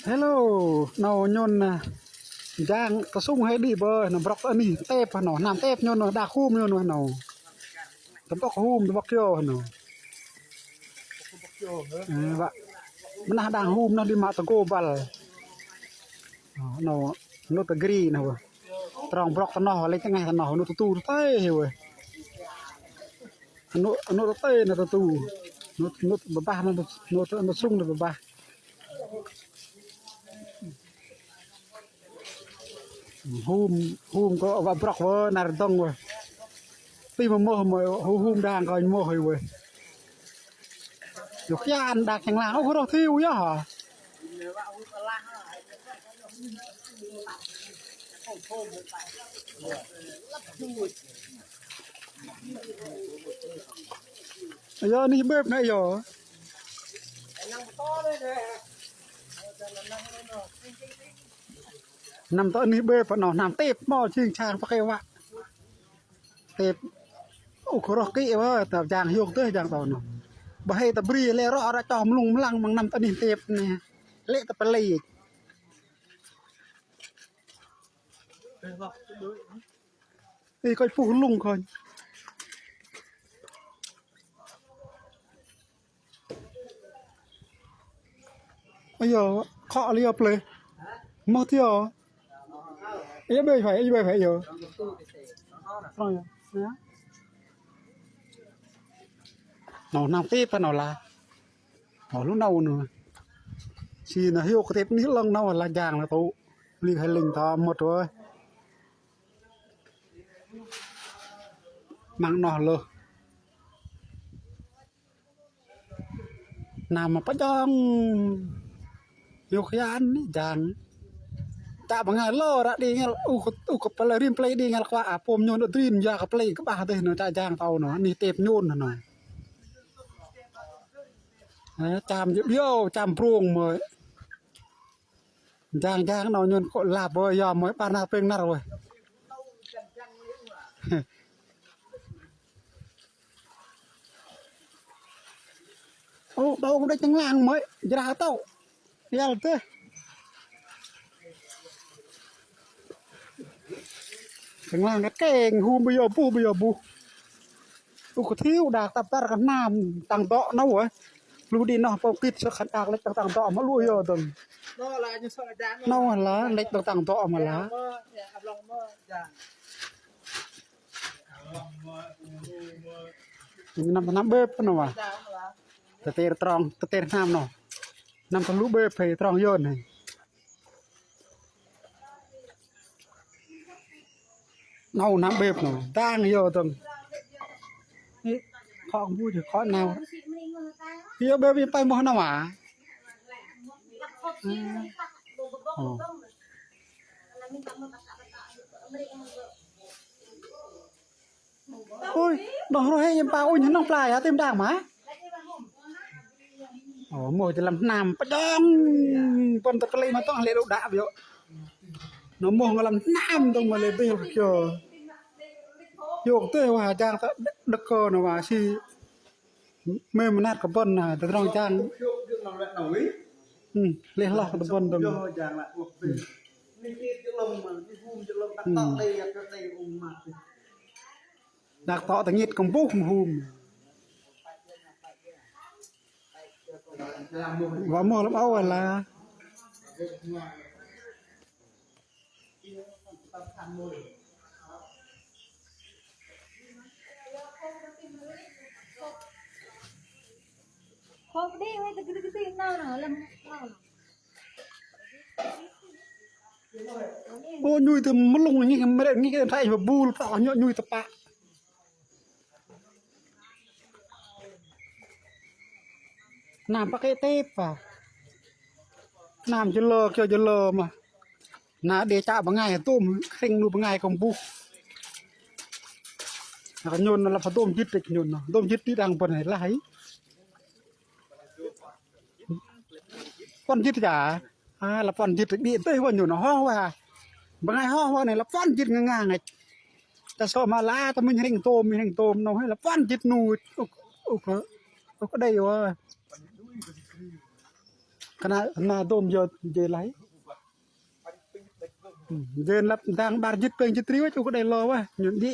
ເຮລໂລ ເນາະ ຍົນນະ ຢ່າງກະສຸງໃຫ້ດີເບີນະ ບລັອກອັນນີ້ເຕັບເນາະ ນ້ຳເຕັບຍົນນະ ດາກຫູມຍົນນະເນາະ ຕະບອກຫູມ ຕະບອກໂຍເນາະ ເອີ ວະ ມັນນະ ດາກຫູມນະ ດີມາຕະໂກບັລ ເນາະ ໂນຕະກຣີນະ ຕະຣອງບລັອກຕະເນາະ ເລັກຈັ່ງໄງຕະເນາະ ໂນຕະຕູຕະເຕ້ເວີຍ ອະນຸ ອະນຸຕະເຕນະຕະຕູ ນຸ ນຸບະບາ ນຸ ນຸ ນຸສຸງ ນຸບະບາ ຫູມ ຫູມກໍວ່າບລັອກເວີນາຣະດົງເວີ ຕີມາໂມໂມ ຫູມ ຫູມດາງກໍໂມເຮີເວີ ຢູ່ຂຽນດາກແຂງລາງ ໂອ້ ໂຄໂຣທິວຢາ ອາຍອ ນີ້ເບບນະອາຍອ ນ້ຳຕອນນີ້ເບບເນາະ ນ້ຳເຕັບໝໍ້ຊິງຊາງປະເກວະ ເຕັບ ໂອໂຄໂຣກິເວີ ຕາຢາງໂຍກເຕີຢາງຕອນເນາະ ບໍ່ໃຫ້ຕະບຣີແລເລາະລະຈອມລຸງມະລັງມັງ ນ້ຳຕອນນີ້ເຕັບນີ້ ເລະຕະປະເລກ ເອີຍ ຂ້ອຍປູລຸງຂ້ອຍ ອາຍອ ເຄາະລຽບເລີຍ ໝົດຍອ ອາຍອ ເບີໃຜ ອາຍອ ເບີໃຜ ອາຍອ ເນາະ ນ້ຳຕີປະເນາະລະ ເອົາລູກເນົ່າໜຶ່ງ ຊີນະ ໂຍກເຕັບນີ້ລອງເນົ່າລະຢ່າງລະໂຕ ລີກໃຫ້ລິງຕາໝົດເວີຍ ມັງເນາະເລີ ນ້ຳມາປະຈອງ ໂຍກຍານນີ້ຈາງ ຈະບັງງານລໍລະດີງານ ອຸກະ ອຸກະປະລະຣິມເປລດີງານກວ່າອາໂປມໂຍນດຣິນຢາກະເປລກະບາເດເນາະ ຈະຈາງເຕົາເນາະ ນີ້ເຕັບໂຍນຫັ້ນເນາະ ຈາມຢຽວ ຈາມໂປງເມີຍ ຈາງ ຈາງເນາະ ໂຍນໂຄລາບເວີຍ ຍອມເມີຍ ປານາເປັງນາເວີຍ. ໂອ້ ເບົາໄດ້ຈັ່ງລາງເມີຍ ຢາເຕົາ ຢາເຕີ ຈັ່ງລາງກັນເກັ່ງ ຫູບໍ່ຢອບ ຫູບໍ່ຢອບ ບຸ ອຸກະທິວດາກຕັບຕັດກັນນ້ຳຕັງເຕາະເນາະເວີຍ ລູດີເນາະ ປອງກິດສະຂັນອາກເລັກຕັງເຕາະມາລຸຍເອີດງ ເນາະລະ ເລັກຕັງເຕາະມາລະ ນ້ຳ ນ້ຳເບບເນາະວ່າ ຕະເຕຣຕຣອງ ຕະເຕຣນ້ຳເນາະ ນ້ຳທະລຸເບບເພຕຣອງໂຍນໃຫ້ ເອົານ້ຳເບບເນາະ ຕ່າງໂຍຕົງ ເຄາະບູຈະເຄາະເນົ່າ ເອີ ເບບໄປໝົດນະຫວາ ອືມ ໂອ້ ໂອ້ຍ ນ້ອງເຮົາເຮັດຫຍັງປາ ໂອ້ຍ ນ້ອງປາຍ ເຕັມດາກມາ ໂອ້ ໂມຈະລຳນ້ຳປະດອງ ປນຕະປະເລມາຕ້ອງເລໂດດາບໂຍ ນ້ອງໂມງລຳນ້ຳຕ້ອງມາເລເບລກະໂຍ ໂຍກເຕວ່າຈາງຕະດັກກອນວ່າຊິ ເມມະນາດກະບົນນະ ຕະຕຣອງຈາງ ອືມ ເລລອກກະບົນດອງ ອືມ ດາກເຕາະຕະຫງິດກຳບຸມຫູມ ວ່າມໍລຳເອົາຫັ້ນລະ ໂອ້ ຍຸຍເຖິງມາລົງນີ້ ມາເລັດນີ້ ໄທມາບູລປະ ຍະ ຍຸຍຕະປະ ນ້ຳປະເກເຕປະ ນ້ຳຈະເລີກ ຈະເລີມາ ນາເດຈະບະງາຍ ໂຕມເຄັ່ງນູບະງາຍກອງບຸ ລະກະຍົນລະພະໂຕມຈິດເດັກຍົນ ໂຕມຈິດຕິດັງປະໄນລາຍ ປອນຈິດຈາ ອາ ລະປອນຈິດດີເຕຍວ່າຢູ່ນະ ຮ້ອງວ່າ ບາງໄງຮ້ອງວ່ານີ້ລະປອນຈິດງາງໆ ຕະຊອມາລາ ຕະມິນເຮັງໂຕມ ເຮັງໂຕມ ເນາະ ໃຫ້ລະປອນຈິດນູ ໂອ ໂອ ໂອ ກະໄດ້ວ່າ ຂະໜາດໜ້າດົມເຢີເຢໄລ ເດີນລັບດາງບາດຢິດເປີງຈິດຕຣີວະ ອຸກະໄດ້ລໍວະ ຍອນດິ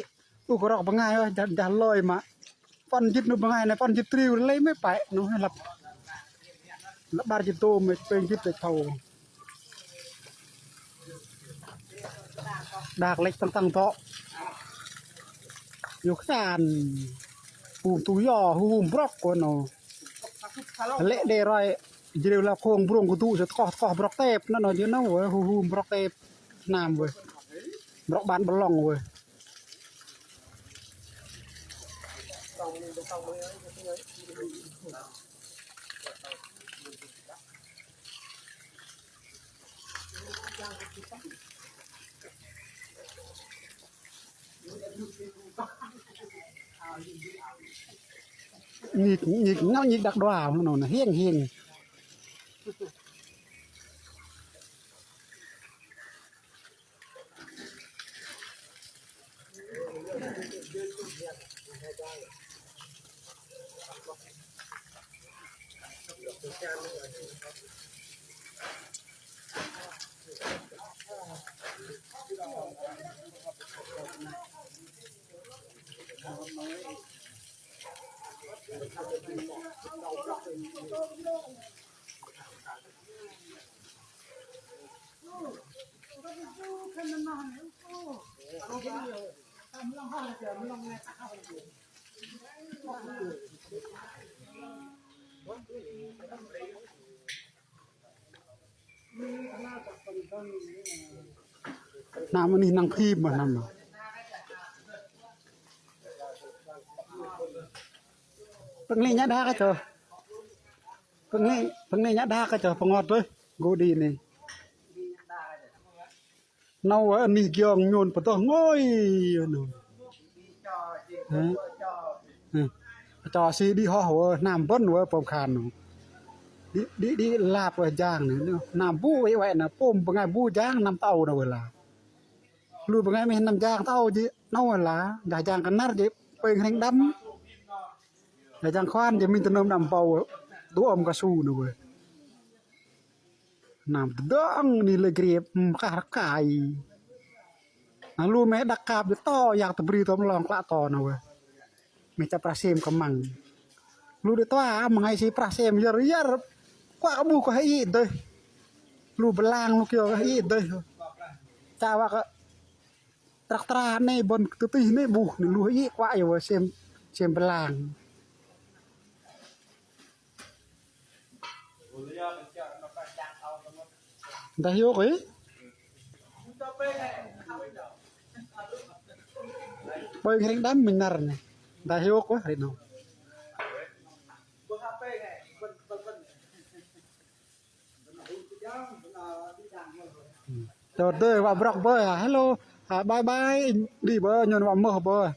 ອຸກະຣອກບະງາຍວະ ຈະ ຈະລອຍມາ ຟອນຢິດນຸບະງາຍນະ ຟອນຢິດຕຣີວະ ໄລໄມ່ໄປເນາະ ລັບ ລັບບາດຢິດໂຕມ ເປີງຢິດໄດ້ເທົ່າ ດາກເຫຼັກຕັ້ງໆເທາະ ຢູ່ຂານ ພູມຕູຢໍ ຫູມບຣອກກວ່າເນາະ ເລະເດຣອຍ Jrêu la không brông kơ tŭ sĕ tkoh tkoh brŏk tep nă nă jrêu nă wơ hu hu brŏk tep. Nam wơ. Brŏk ban bơlŏng wơ. Nhik, nhik, nau nhik dak dua, nau, nau, hiêng, hiêng. Nam ni nang phim mah nam. Pang ni nya dah ka cho. Pang ni, pang ni nya dah ka cho pangot tu. Go di ni. Nau ani giong nyon patoh ngoi anu. Hah? Hah? Cho si di hoh wơ, nam bơ̆n wơ pom khan nu. Di, di, di lap wơ jang ni. Nam bu wei wei na, pom pangai bu jang nam tau na wơ la. Lu pangai meh nam jang tau ji, nau wơ la. Jah jang kanar ji, peng ring dam. Jah jang khoan ji, min tơnơm dam pau wơ. Tu om ka su na wơ. Nam tơdang ni lê griêp, hmm, kah rakai. Nang lu meh dak kap di to, yak tơbri tơm long klak to na wơ. Meh chap prah sem kơmăng. Lu di toa, mơngai si prah sem yơr yơr. Kuak bu kơ hei dêh. Lu bơlang lu kio kơ hei dêh. Cha wă kơ Trak tra ne bon tu tih ne buh ne luh i kwa yo sem, sem belang. Dah yo ko. Poi ngring dam minar ne. Dah yo ko rino. Jot dơi wak brok bơi. Hello. Ha, bye bye. Đi bơi, nhon wak mơ bơi.